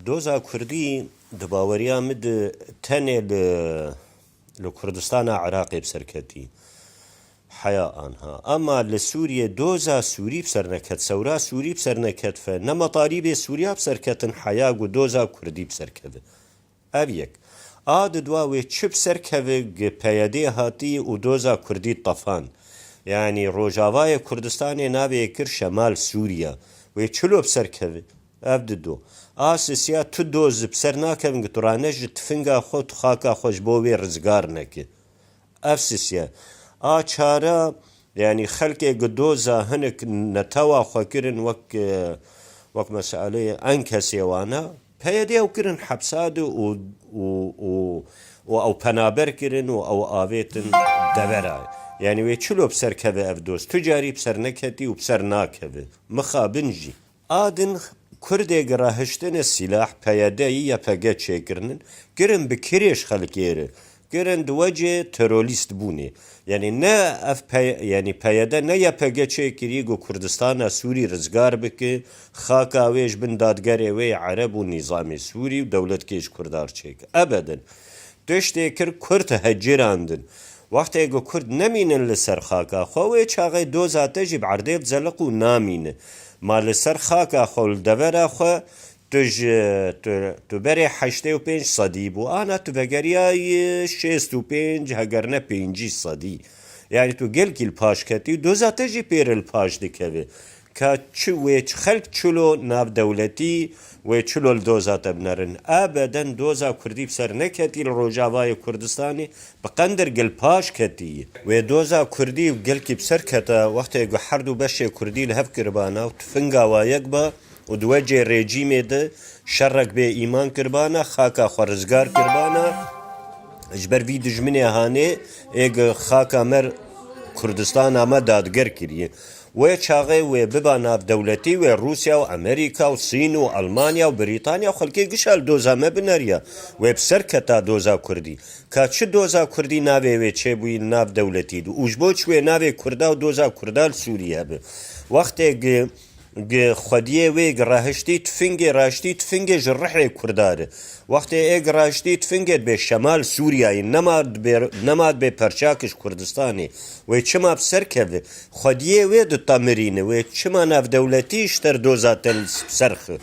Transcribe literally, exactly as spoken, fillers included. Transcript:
Doza Kurdî di baweriya min de tenê li, li Kurdistana Iraqê bi ser ketî. Heya anha. Ema li Sûriyê doza Sûrî bi ser neket, sewra Sûrî bi ser neket fe, ne metalîbê Sûriya bi ser ketin heya ku doza Kurdî bi ser keve. Ev yek. A di dua wê çi bi ser keve gi P Y D hatî û doza Kurdî tefan. Yanî Rojavayê Kurdistanê navê kir Şemal Sûriya. Wê çilo bi ser keve? Ev di do. A sisiya tu doz bi ser nakevin gi tu rane ji tifinga xwe, tu xaka xwe ji bo wê rizgar neke. Ev sisiya. A çara, yanî xelkê gi doza hinek netewa xwe kirin wek, e, wek meseleyê enkesê wana. P Y D ew kirin hepsa de û, û, û, û ew penaber kirin û ew avêtin devera. Yanî wê çilo bi ser keve ev doz? Tu carî bi ser neketî û bi ser nakeve. Mixabin jî. A din Kurdê gi rahiştine sîlah P Y D yî Y P G çêkirinin, kirin bi kirêj xelkê re, kirin di wecê terorîst bûnê. Yanî ne ev P-, yanî P Y D ne Y P G çêkirî ku Kurdistana Sûrî rizgar bike, xaka wê ji bin dadgerê wê yê Ereb û nîzamê Sûrî û dewletkê ji Kurdar çêke. Ebedin. Tiştê kir Kurd hecirandin. Wextê ku Kurd nemînin li ser xaka xwe, wê çaxê doza te jî bi erdê dizeliq û namîne. Ma li ser xaka xwe û li devera xwe tu ji, tu, tu berê heştê û pênc sedî bû. Ana tu vegeriyayî şêst û pênc, heger ne pêncî sedî. Yanî tu gelkî li paş ketî û doza te jî pê re li paş dikeve. Ka çi wê, çi xelk çilo navdewletî wê çilo li doza te binerin? Ebeden doza Kurdî bi ser neketî li Rojavayê Kurdistanê bi qendir gil paş ketî. Wê doza Kurdî û gelkî bi ser keta wextê ku her du beşê Kurdî li hev kiribana û tifinga wa yek ba û di wecê rejîmê de şerek bê îman kiribana, xaka xwe rizgar kiribana, ji ber vî dijminê hanê ê gi xaka me Kurdistana me dadger kiriye. Wê çaxê wê biba navdewletî, wê Rûsya û Amerîka û Sîn û Almanya û Brîtanya û xelkê gişa li doza me bineriya. Wê bi ser keta doza Kurdî. Ka çi doza Kurdî navê wê çêbûyî navdewletî de? Û ji bo çi wê navê Kurda û doza Kurda li Sûriyê hebe? Wextê gi, gi xwediyê wê gi rahiştî tifingê, raştî tifingê ji rihê Kurda re. Wextê ê gi raştî tifingê dibê Şemal Sûriyayê, nema dibê, nema dibê perçak ji Kurdistanê. Wê çima bi ser keve? Xwediyê wê ditemirîne, wê çima navdewletî ji ter doza te li ser xi?